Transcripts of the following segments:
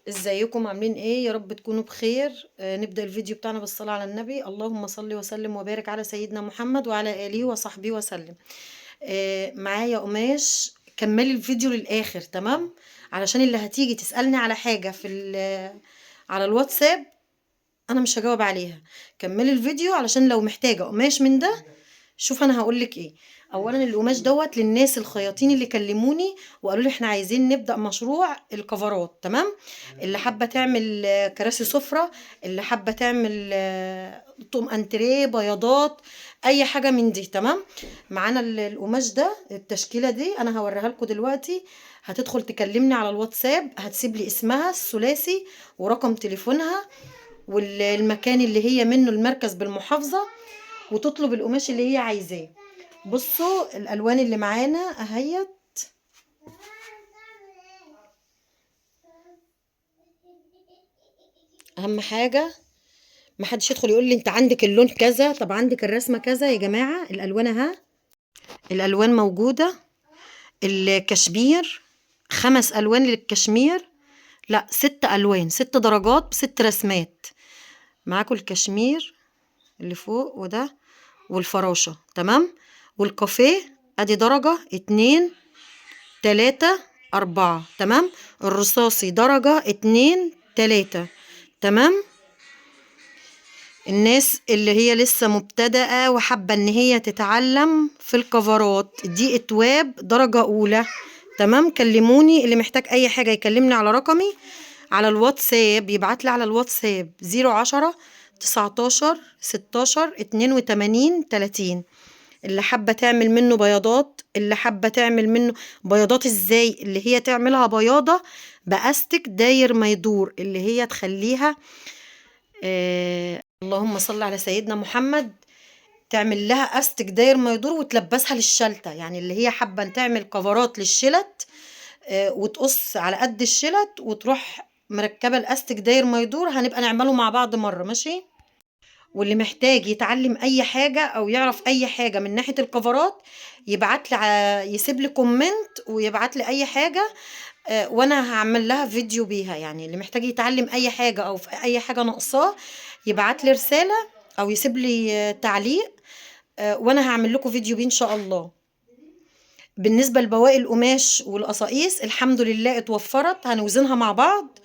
ازيكم عاملين ايه؟ يا رب تكونوا بخير. نبدأ الفيديو بتاعنا بالصلاة على النبي. اللهم صل وسلم وبارك على سيدنا محمد وعلى آله وصحبه وسلم. معايا قماش، كملي الفيديو للآخر تمام؟ علشان اللي هتيجي تسألني على حاجة في على الواتساب انا مش هجاوب عليها. كملي الفيديو علشان لو محتاجة قماش من ده شوف انا هقولك ايه. اولا القماش دوت للناس الخياطين اللي كلموني وقالوا لي احنا عايزين نبدأ مشروع الكفرات، تمام؟ اللي حابة تعمل كراسي سفرة، اللي حابة تعمل طقم انتريه، بياضات، اي حاجة من دي، تمام؟ معانا القماش ده، التشكيلة دي انا هوريها لكم دلوقتي. هتدخل تكلمني على الواتساب، هتسيب لي اسمها الثلاثي ورقم تليفونها والمكان اللي هي منه، المركز بالمحافظة، وتطلب القماش اللي هي عايزاه. بصوا الالوان اللي معانا اهيت. اهم حاجة ما حدش يدخل يقول لي انت عندك اللون كذا، طب عندك الرسمة كذا. يا جماعة الالوان اهي، الالوان موجودة. الكشمير 5 الوان للكشمير، لا 6 الوان، 6 درجات ب6 رسمات. معاكم الكشمير اللي فوق وده والفراشه، تمام؟ والكافيه ادي درجه 2 3 4، تمام؟ الرصاصي درجه 2 3، تمام؟ الناس اللي هي لسه مبتدئة وحابة ان هي تتعلم في الكفرات دي اتواب درجه اولى، تمام؟ كلموني، اللي محتاج اي حاجة يكلمني على رقمي على الواتساب، يبعت لي على الواتساب 010 19 16 82 30. اللي حابة تعمل منه بياضات، اللي حابة تعمل منه بياضات ازاي؟ اللي هي تعملها بياضه باستك داير ما يدور، اللي هي تخليها اللهم صل على سيدنا محمد، تعمل لها استك داير ما يدور وتلبسها للشلته. يعني اللي هي حابة تعمل كفرات للشلت، وتقص على قد الشلت وتروح مركبة الاستك داير ما يدور. هنبقى نعمله مع بعض مرة، ماشي؟ واللي محتاج يتعلم اي حاجة او يعرف اي حاجة من ناحية الكفرات يبعت لي، يسيب لي comment ويبعت لي اي حاجة، وانا هعمل لها فيديو بيها. يعني اللي محتاج يتعلم اي حاجة او في اي حاجة ناقصاه يبعت لي رسالة او يسيب لي تعليق، وانا هعمل لكم فيديو بيه ان شاء الله. بالنسبة لبواقي القماش والقصاقيس الحمد لله اتوفرت، هنوزنها مع بعض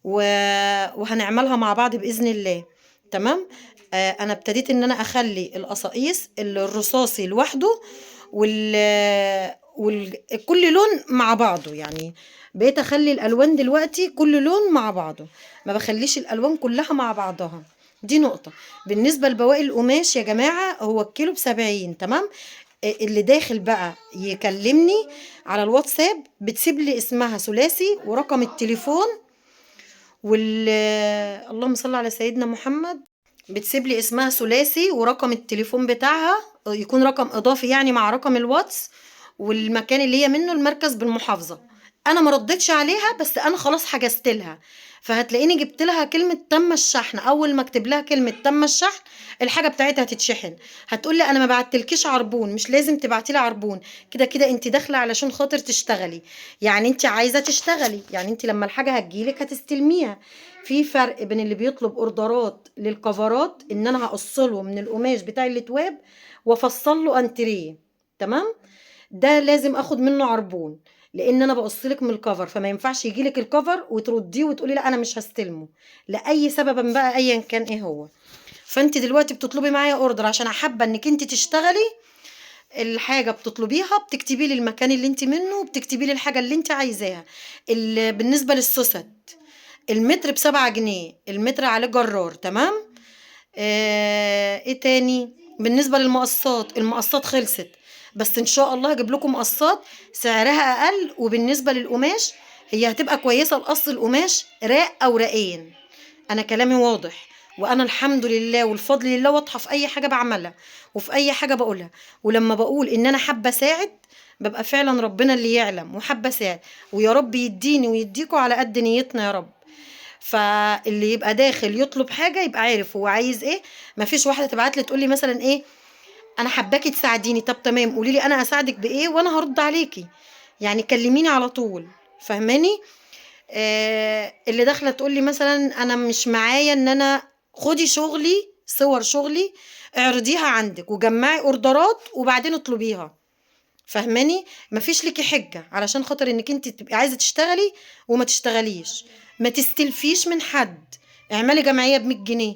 وهنعملها مع بعض باذن الله، تمام؟ انا ابتديت ان انا اخلي القصاقيس الرصاصي لوحده كل لون مع بعضه. يعني بقيت اخلي الالوان دلوقتي كل لون مع بعضه، ما بخليش الالوان كلها مع بعضها. دي نقطة. بالنسبة لبواقي القماش يا جماعة هو الكيلو ب70، تمام؟ اللي داخل بقى يكلمني على الواتساب بتسيب لي اسمها ثلاثي ورقم التليفون اللهم صل على سيدنا محمد، بتسيب لي اسمها ثلاثي ورقم التليفون بتاعها، يكون رقم اضافي يعني مع رقم الواتس، والمكان اللي هي منه المركز بالمحافظة. انا ما ردتش عليها بس انا خلاص حجزت لها، فهتلاقيني جبت لها كلمة تم الشحن. اول ما اكتب لها كلمة تم الشحن الحاجة بتاعتها هتتشحن. هتقول لي انا ما بعتلكيش عربون، مش لازم تبعتي لي عربون، كده كده انت داخله علشان خاطر تشتغلي، يعني انت عايزه تشتغلي، يعني انت لما الحاجة هتجيلك هتستلميها. في فرق بين اللي بيطلب اوردرات للكفرات ان انا هقصله من القماش بتاع الاتواب وافصل له انتريه، تمام؟ ده لازم اخد منه عربون، لان انا بقصلك من الكفر، فما ينفعش يجيلك الكفر وترديه وتقولي لا انا مش هستلمه لاي سبب بقى ايا كان ايه هو. فانت دلوقتي بتطلبي معايا order عشان حابة انك انت تشتغلي الحاجة بتطلبيها، بتكتبي لي المكان اللي انت منه وبتكتبي لي الحاجة اللي انت عايزاها. بالنسبة للسوست المتر ب7 جنيه، المتر عليه جرار، تمام؟ ايه تاني؟ بالنسبة للمقصات، المقصات خلصت، بس ان شاء الله هجيب لكم مقصات سعرها اقل. وبالنسبة للقماش هي هتبقى كويسة، القص القماش راق او راقين. انا كلامي واضح، وانا الحمد لله والفضل لله واضحة في اي حاجة بعملها وفي اي حاجة بقولها. ولما بقول ان انا حابة اساعد ببقى فعلا ربنا اللي يعلم، وحابة اساعد، ويا رب يديني ويديكوا على قد نيتنا يا رب. فاللي يبقى داخل يطلب حاجة يبقى عارف هو عايز ايه. مفيش واحدة تبعت لي تقول لي مثلا ايه انا حباكي تساعديني، طب تمام قولي لي انا اساعدك بايه وانا هرد عليكي، يعني كلميني على طول، فاهماني؟ اللي داخله تقول لي مثلا انا مش معايا، ان انا خدي شغلي، صور شغلي اعرضيها عندك وجمعي اوردرات وبعدين اطلبيها. فاهماني؟ مفيش ليكي حجه علشان خاطر انك انت تبقي عايزه تشتغلي وما تشتغليش. ما تستلفيش من حد، اعملي جمعية ب100 جنيه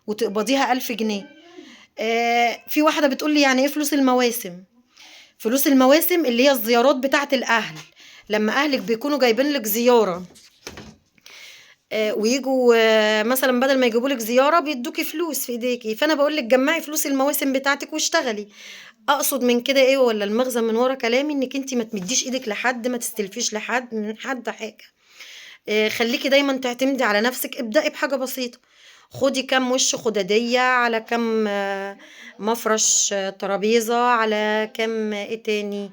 وتقبضيها 1000 جنيه. في واحدة بتقول لي يعني ايه فلوس المواسم؟ فلوس المواسم اللي هي الزيارات بتاعه الاهل، لما اهلك بيكونوا جايبين لك زيارة، ويجوا مثلا بدل ما يجيبوا لك زيارة بيدوكي فلوس في ايديكي. فانا بقول لك جمعي فلوس المواسم بتاعتك واشتغلي. اقصد من كده ايه، ولا المغزى من ورا كلامي، انك انت ما تمديش ايدك لحد، ما تستلفيش لحد من حد حاجة. خليكي دايما تعتمدي على نفسك. ابدأي بحاجة بسيطة، خدي كام وش خداديه، على كام مفرش ترابيزة، على كام ايه تاني،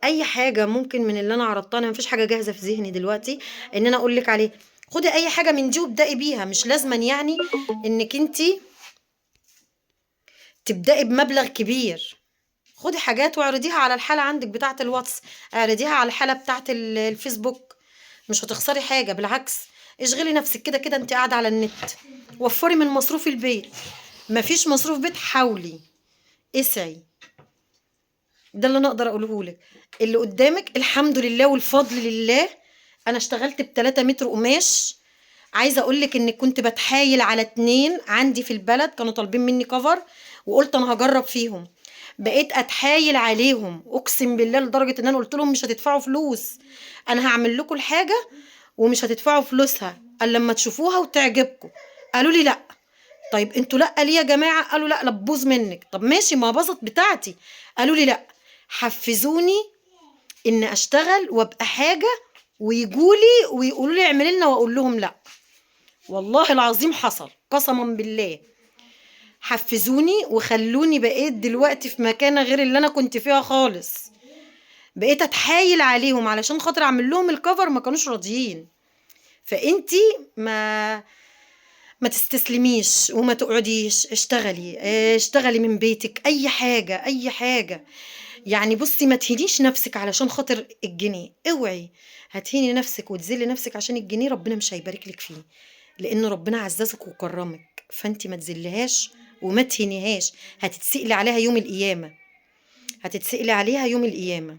اي حاجة ممكن من اللي انا عرضتها. انا مفيش حاجة جاهزة في ذهني دلوقتي ان انا اقول لك عليه. خدي اي حاجة من دي وابدأي بيها. مش لازما يعني انك انتي تبدأي بمبلغ كبير. خدي حاجات واعرضيها على الحالة عندك بتاعه الواتس، اعرضيها على الحالة بتاعه الفيسبوك، مش هتخسري حاجة، بالعكس اشغلي نفسك. كده كده انت قاعدة على النت. وفري من مصروف البيت، مفيش مصروف بيت حاولي اسعي. ده اللي انا اقدر اقوله لك. اللي قدامك الحمد لله والفضل لله، انا اشتغلت ب3 متر قماش. عايزه اقول لك ان كنت بتحايل على 2 عندي في البلد كانوا طالبين مني كفر، وقلت انا هجرب فيهم. بقيت اتحايل عليهم اقسم بالله، لدرجة ان انا قلت لهم مش هتدفعوا فلوس، انا هعمل لكم الحاجة ومش هتدفعوا فلوسها الا لما تشوفوها وتعجبكم. قالوا لي لا. طيب انتوا لا ليه يا جماعة؟ قالوا لا، لا تبوظ منك. طب ماشي، ما باظت بتاعتي. قالوا لي لا. حفزوني ان اشتغل وابقى حاجة، ويجولي ويقولوا لي اعملي لنا، واقول لهم لا. والله العظيم حصل، قسما بالله. حفزوني وخلوني بقيت دلوقتي في مكانه غير اللي انا كنت فيها خالص. بقيت اتحايل عليهم علشان خاطر اعمل لهم الكفر، ما كانوش راضيين. فانتي ما تستسلميش وما تقعديش، اشتغلي، اشتغلي من بيتك، اي حاجة، اي حاجة. يعني بصي، ما تهينيش نفسك علشان خاطر الجنيه. اوعي هتهيني نفسك وتذلي نفسك عشان الجنيه، ربنا مش هيبارك لك فيه، لان ربنا عززك وكرمك. فانت ما تذليهاش وما تهينيهاش، هتتسئلي عليها يوم القيامة، هتتسئلي عليها يوم القيامة.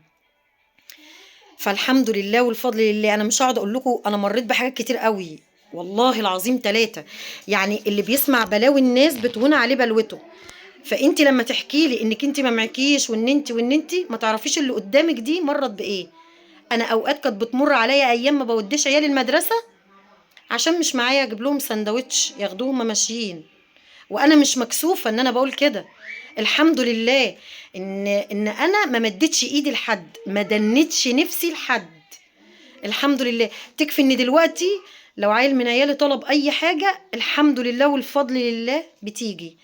فالحمد لله والفضل لله. انا مش هقعد اقول لكم انا مريت بحاجات كتير قوي، والله العظيم 3. يعني اللي بيسمع بلاوي الناس بتهون عليه بلوته. فانت لما تحكي لي انك انت ما معكيش وان انت وان انت ما تعرفيش اللي قدامك دي مرت بايه. انا اوقات كانت بتمر عليا ايام ما بوديش عيالي المدرسة عشان مش معايا اجيب لهم سندوتش ياخدوه هما ماشيين، وانا مش مكسوفه ان انا بقول كده. الحمد لله ان انا ما مدتش ايدي لحد، ما دنتش نفسي لحد، الحمد لله. تكفي ان دلوقتي لو عيل من عيالي طلب اي حاجة الحمد لله والفضل لله بتيجي.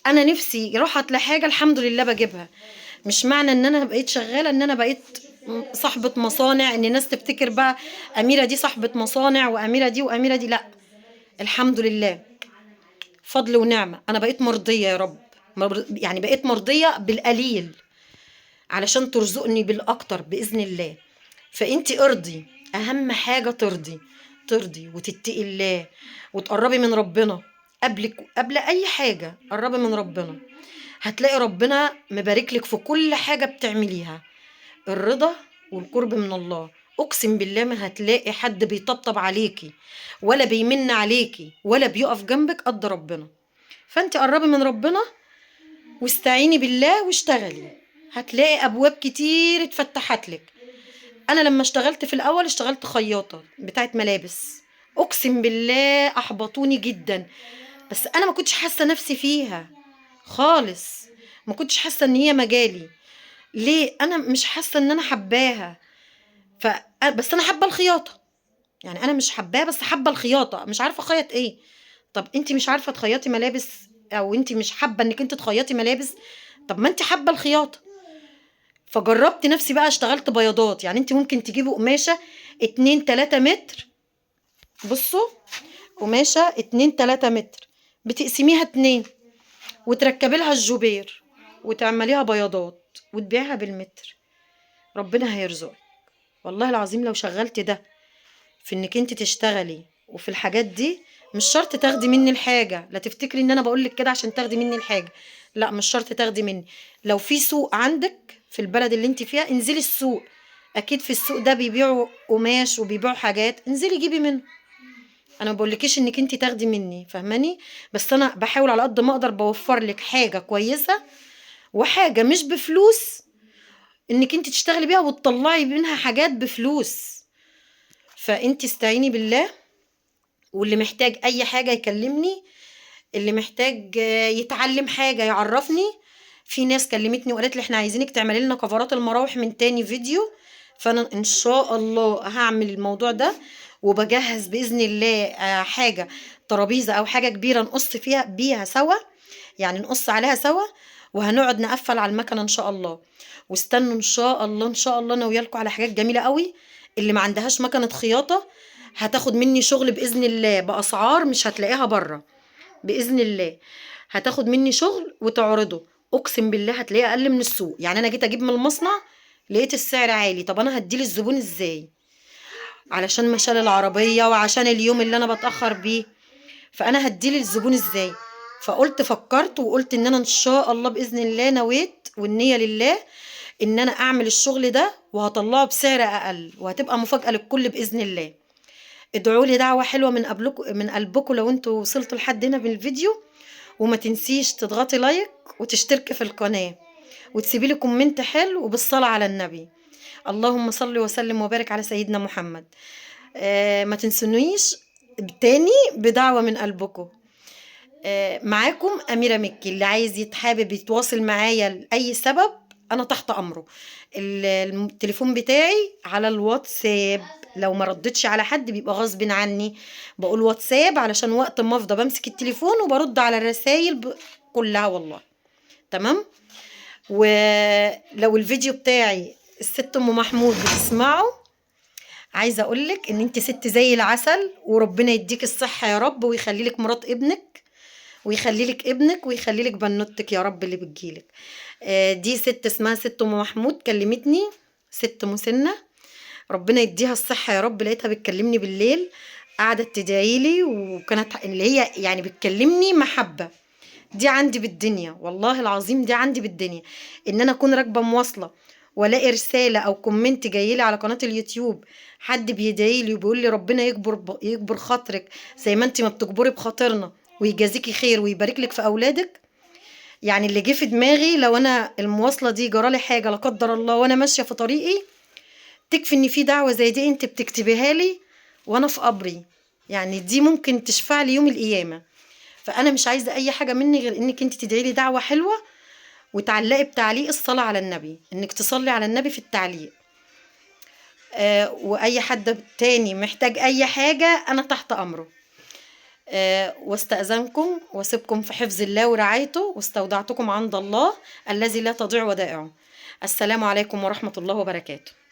انا نفسي راحت لحاجة الحمد لله بجيبها. مش معنى ان انا بقيت شغالة ان انا بقيت صاحبه مصانع، ان الناس تفتكر بقى اميره دي صاحبه مصانع واميره دي واميره دي. لا، الحمد لله فضل ونعمه. انا بقيت مرضية يا رب، يعني بقيت مرضية بالقليل علشان ترزقني بالاكتر باذن الله. فانتي ارضي، اهم حاجة ترضي، ترضي وتتقي الله وتقربي من ربنا قبلك قبل اي حاجة. قربي من ربنا، هتلاقي ربنا مبارك لك في كل حاجة بتعمليها. الرضا والقرب من الله، اقسم بالله ما هتلاقي حد بيطبطب عليكي ولا بيمن عليكي ولا بيقف جنبك قد ربنا. فانت قربي من ربنا واستعيني بالله واشتغلي، هتلاقي ابواب كتير اتفتحت لك. انا لما اشتغلت في الاول اشتغلت خياطة بتاعت ملابس، اقسم بالله احبطوني جدا، بس انا ما كنتش حاسه نفسي فيها خالص، ما كنتش حاسه ان هي مجالي. ليه؟ انا مش حاسه ان انا حباها. بس انا حابة الخياطة، يعني انا مش حباها بس حابة الخياطة، مش عارفه اخيط ايه. طب انت مش عارفه تخيطي ملابس، او انت مش حابة انك انت تخيطي ملابس، طب ما انت حابة الخياطة. فجربت نفسي بقى، اشتغلت بياضات. يعني انت ممكن تجيبي قماشة 2 3 متر، بصوا قماشة 2 3 متر، بتقسميها 2 وتركبي لها الجوبير وتعمليها بياضات وتبيعها بالمتر. ربنا هيرزقك والله العظيم. لو شغلت ده في انك انت تشتغلي وفي الحاجات دي، مش شرط تاخدي مني الحاجة. لا تفتكري ان انا بقولك كده عشان تاخدي مني الحاجة، لا مش شرط تاخدي مني. لو في سوق عندك في البلد اللي انت فيها انزلي السوق، اكيد في السوق ده بيبيعوا قماش وبيبيعوا حاجات، انزلي جيبي منه. انا ما بقولكيش انك انت تاخدي مني، فاهماني؟ بس انا بحاول على قد ما اقدر بوفر لك حاجة كويسة وحاجه مش بفلوس، انك انت تشتغلي بيها وتطلعي منها حاجات بفلوس. فانت استعيني بالله، واللي محتاج اي حاجة يكلمني، اللي محتاج يتعلم حاجة يعرفني. في ناس كلمتني وقالت لي احنا عايزينك تعملي لنا كفرات المراوح من تاني فيديو، فانا ان شاء الله هعمل الموضوع ده، وبجهز باذن الله حاجة ترابيزة او حاجة كبيرة نقص فيها بيها سوا، يعني نقص عليها سوا، وهنقعد نقفل على المكنه ان شاء الله. واستنوا ان شاء الله، ان شاء الله ناوية لكم على حاجات جميلة قوي. اللي ما عندهاش مكنه خياطة هتاخد مني شغل باذن الله باسعار مش هتلاقيها بره باذن الله. هتاخد مني شغل وتعرضه، اقسم بالله هتلاقيه اقل من السوق. يعني انا جيت اجيب من المصنع لقيت السعر عالي، طب انا هديه للزبون ازاي؟ علشان مشال العربية وعشان اليوم اللي انا بتاخر بيه، فانا هديه للزبون ازاي؟ فقلت فكرت وقلت ان انا ان شاء الله باذن الله نويت والنية لله ان انا اعمل الشغل ده وهطلعه بسعر اقل، وهتبقى مفاجاة للكل باذن الله. ادعوا لي دعوه حلوة من قبلكم، من قلبكم لو انتوا وصلتوا لحد هنا بالفيديو. وما تنسيش تضغطي like وتشتركي في القناة وتسيبي لي comment حلو، وبالصلاه على النبي. اللهم صل وسلم وبارك على سيدنا محمد. ما تنسونيش تاني بدعوة من قلبكم. معاكم أميرة مكي. اللي عايز يتحابب يتواصل معايا لأي سبب أنا تحت أمره. التليفون بتاعي على الواتساب، لو ما ردتش على حد بيبقى غصب عني، بقول واتساب علشان وقت ما افضى بمسك التليفون وبرد على الرسائل كلها والله. تمام. ولو الفيديو بتاعي الست ام محمود بتسمعه، عايزه اقولك ان انت ست زي العسل، وربنا يديك الصحة يا رب، ويخلي لك مرات ابنك، ويخلي لك ابنك، ويخلي لك بنوتك يا رب اللي بتجيلك. دي ست اسمها ست ام محمود، كلمتني، ست مسنة، ربنا يديها الصحة يا رب. لقيتها بتكلمني بالليل، قعدت تدعي لي، وكانت اللي هي يعني بتكلمني محبة. دي عندي بالدنيا والله العظيم، دي عندي بالدنيا، ان انا اكون راكبه مواصلة والاقي رسالة او comment جاي لي على قناة اليوتيوب، حد بيدعي لي وبيقول لي ربنا يكبر خاطرك زي ما انت ما بتكبري بخاطرنا، ويجازيكي خير ويبارك لك في اولادك. يعني اللي جه في دماغي لو انا المواصلة دي جرالي حاجة لا قدر الله وانا ماشية في طريقي، تكفي ان في دعوه زي دي انت بتكتبيها لي وانا في قبري، يعني دي ممكن تشفع لي يوم القيامة. فانا مش عايزه اي حاجة مني غير انك انت تدعي لي دعوه حلوة، وتعلقي بتعليق الصلاة على النبي، انك تصلي على النبي في التعليق. واي حد تاني محتاج اي حاجة انا تحت امره. واستأذنكم واسيبكم في حفظ الله ورعايته، واستودعتكم عند الله الذي لا تضيع ودائعه. السلام عليكم ورحمة الله وبركاته.